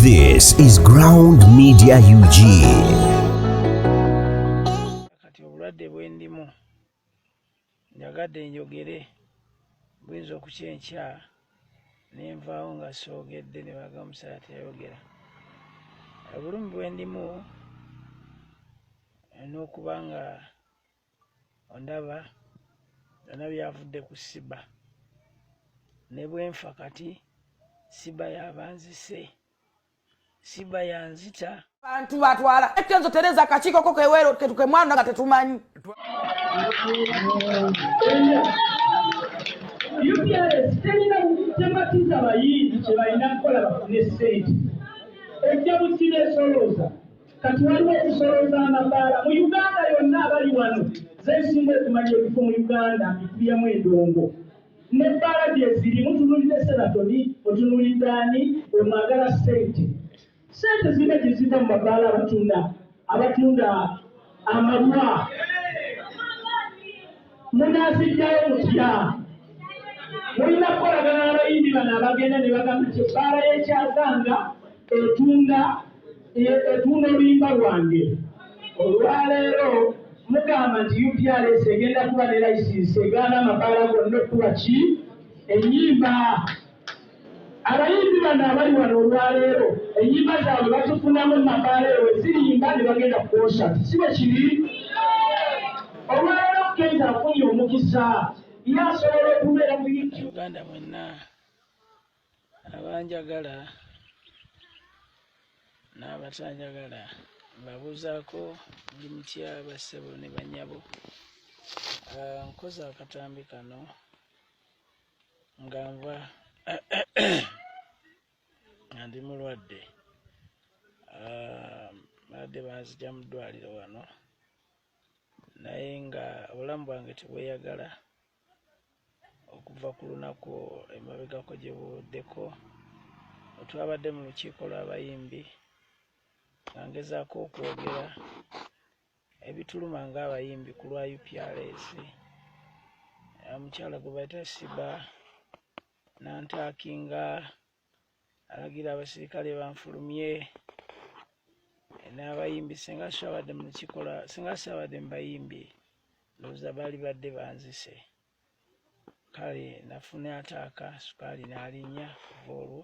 This is Ground Media UG. Kati obulwadde bwendimu njagadde njogere, buyinza okukya enkya nenvaawo nga soogedde ne baga omusala teyayogera. Obulumi bwendimu n'okuba nga ondaba byonna byavudde ku Siba, ne bwenfa kati Siba yabanzise, Siba yanzita. Bantu batwala Kenzo Tereza akakiiko ko kewero kemwana nga tetumanyi. UPRS terina tematiza bayimbi kye balina kukola bafune ssente. Ejja busiba esolooza. Kati waliwo okusolooza amabaala mu Uganda yonna. Abali wano ze nsinga okumanya ebifo mu Uganda mbikubyamu endongo n'ebbaala gye ziri. Mutunuulidde Sheraton, mutunuulidde ani we mwagala ssente. Ssente zirina gye ziva mu mabaala abatunda amalwa. Munaazijjayo mutya? Mulina kukolagana n'abayimbi bano abagenda ne bagamba nti ebbaala y'ekyazanga etunda oluyimba lwange. Olwaleero mugamba nti UPRS egenda kuba ne license egaana amabaala gonna okukuba ki ennyimba. Abayimbi bano abali wano olwaleero ennyimba zaabwe bazifunamu mu mabaala eyo, wezirimba ne bagenda ku concert, si bwe kiri? Olwaleero Kenzo afunye omukisa, ye asobola okubeera ku YouTube. Uganda mwenna abanjagala n'abatanjagala, mbabuuzaako, muli mutya bassebo ne bannyabo? Nkoze akatambi kano nga nva nga ndi mulwadde. Mbadde banzija mu ddwaliro wano, naye nga obulamu bwange tebweyagala okuva ku lunaku emabegako gye buvuddeko twabadde mu lukiiko lw'abayimbi nga ngezaako okwogera ebituluma ng'abayimbi ku lwa UPRS. Omukyala gwe bayita Siba nantaakinga, alagira abasirikale banfulumye n'abayimbi. Singa saabadde mu lukiiko, singa saabadde mu bayimbi, ndowooza baali badde banzise. Kale nafuna attack, sukaali n'alinnya kuva olwo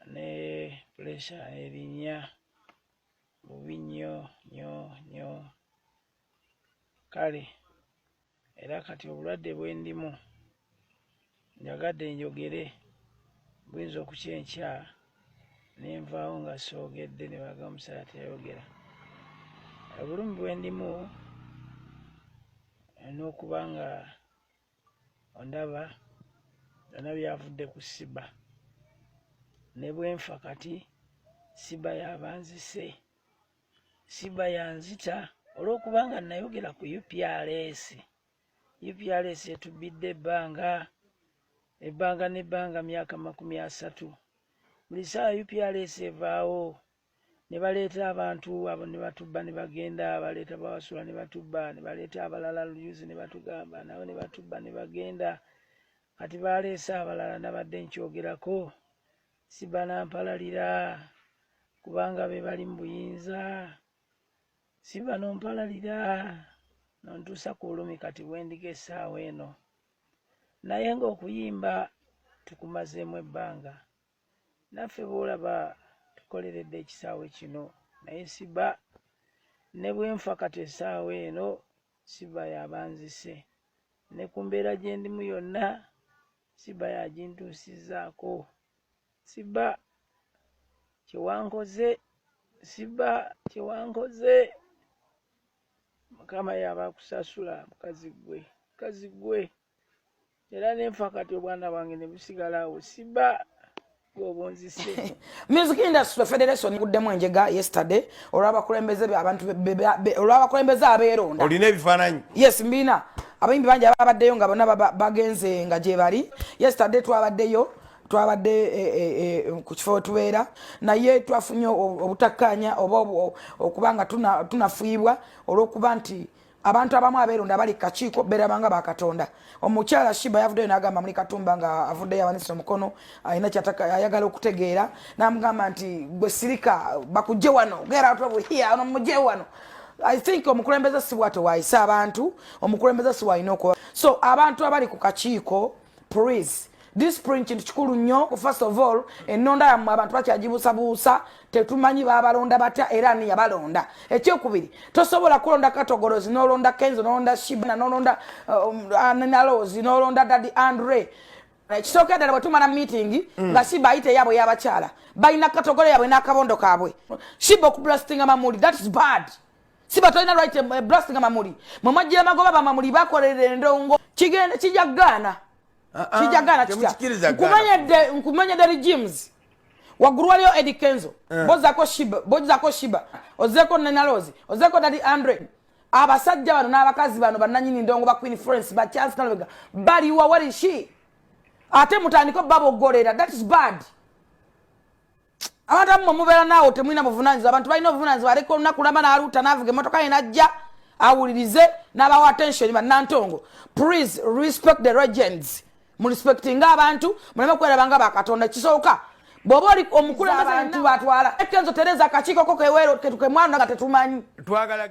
ne pressure n'erinnya bubi nnyo nnyo nnyo. Kale era kati obulwadde bwe ndimu njagadde njogere, buyinza okukya enkya nenvaawo nga soogedde ne baga omusala teyayogera. Obulumi bwe ndimu n'okuba nga ondaba byonna byavudde ku Siba, ne bwenfa kati Siba yabanzise, Siba yanzita olw'okubanga nayogera ku UPRS. UPRS etubbidde ebbanga, ebbanga n'ebbanga, myaka 30. Buli ssaawa UPRS evaawo ne baleeta abantu abo ne batubba ne bagenda, baleeta bawasula ne batubba, ne baleeta abalala luyuzi ne batugamba nabo ne batubba ne bagenda. Kati baleese abalala, nabadde nkyogerako, Siba nampalalira kubanga be bali mu buyinza. Siba nompalalira nontuusa ku bulumi kati bwendiko essaawa eno, naye ng'okuyimba tukumazeemu ebbanga. Naffe boolaba tukoleredde ekisaawe kino, naye Siba ne bwenfa kati essaawa eno Siba yabanzise, ne ku mbeera gye ndimu yonna Siba yagintuusizzaako. Siba kyewankoze, Siba kyewankoze, Mukama yaba akusasula. Mukazi gwe, mukazi gwe, era nenfa kati obwana bwange ne busigala awo. Siba gw'obunzise. Music Industry Federation guddemu enjega yesterday olw'abakulembeze abantu olw'abakulembeze abeeronda. Olina ebifaananyi? Yes, mbina. Abayimbi bangi ababaddeyo nga bonna bagenze nga gye bali. Yesterday twabaddeyo, twabadde ku kifo wetubeera, naye twafunye obutakkaanya oba okuba nga tunafuibwa olw'okuba nti Abantu abamu abeeronda bali kakiiko beerabanga bakatonda. Omukyala Sheebah yavuddeyo n'agamba muli Katumba nga avuddeyo awanise omukono, alina kyataka ayagala okutegeera, n'amugamba nti, "Gwe sirika, bakugje wano, get out of here, ono mugye wano." I think omukulembeze si bwatyo waayisa abantu, omukulembeze si walina okuba. So abantu abali ku kakiiko, please, discipline kintu kikulu nnyo. First of all, ennonda yammwe abantu bakyagibuusabuusa, tetumanyi babalonda batya era ani yabalonda. Ekyokubiri, tosobola kulonda categories, n'olonda Kenzo, n'olonda Sheebah, n'olonda Nina Roz, n'olonda Daddy Andre. Ekisooka ddala, bwe tumala meeting nga Sheebah ayita eyabwe ey'abakyala, balina category yabwe n'akabondo kaabwe. Sheebah okublastinga Mamuli, that is bad. Sheebah tolina right blastinga Mamuli. Mwe mwajjira magoba, bamamuli bakolerera endongo, kigenda kijja gaana. Ah, ah, Kijja gaana kitya? Temukikiriza gaana. Nkumanyedde regimes. Waggulu waliyo Eddie Kenzo, bozako Sheebah, bozako Sheebah, ozeeko Nina Roz, ozeeko Daddy Andre. Abasajja bano n'abakazi bano bannanyini ndongo, ba Queen Florence, ba Chance Nalubega, baliwa? Where is she? Ate mutandike babogolera, that is bad. Abantu abamu mubeera naawe temulina buvunanyizibwa. Abantu balina obuvunanyizibwa. Aleka olunaku lamba n'aluuta n'avuga emotoka ye najja awulirize n'abawa attention. Bannantongo, please respect the legends. Murespectinga abantu, muleme kwerabanga bakatonda. Kisooka bw'oba oli omukulembeze, abantu batwala Kenzo, tereza akakiiko ko kewero kemwana nga tetumanyi. Twagala.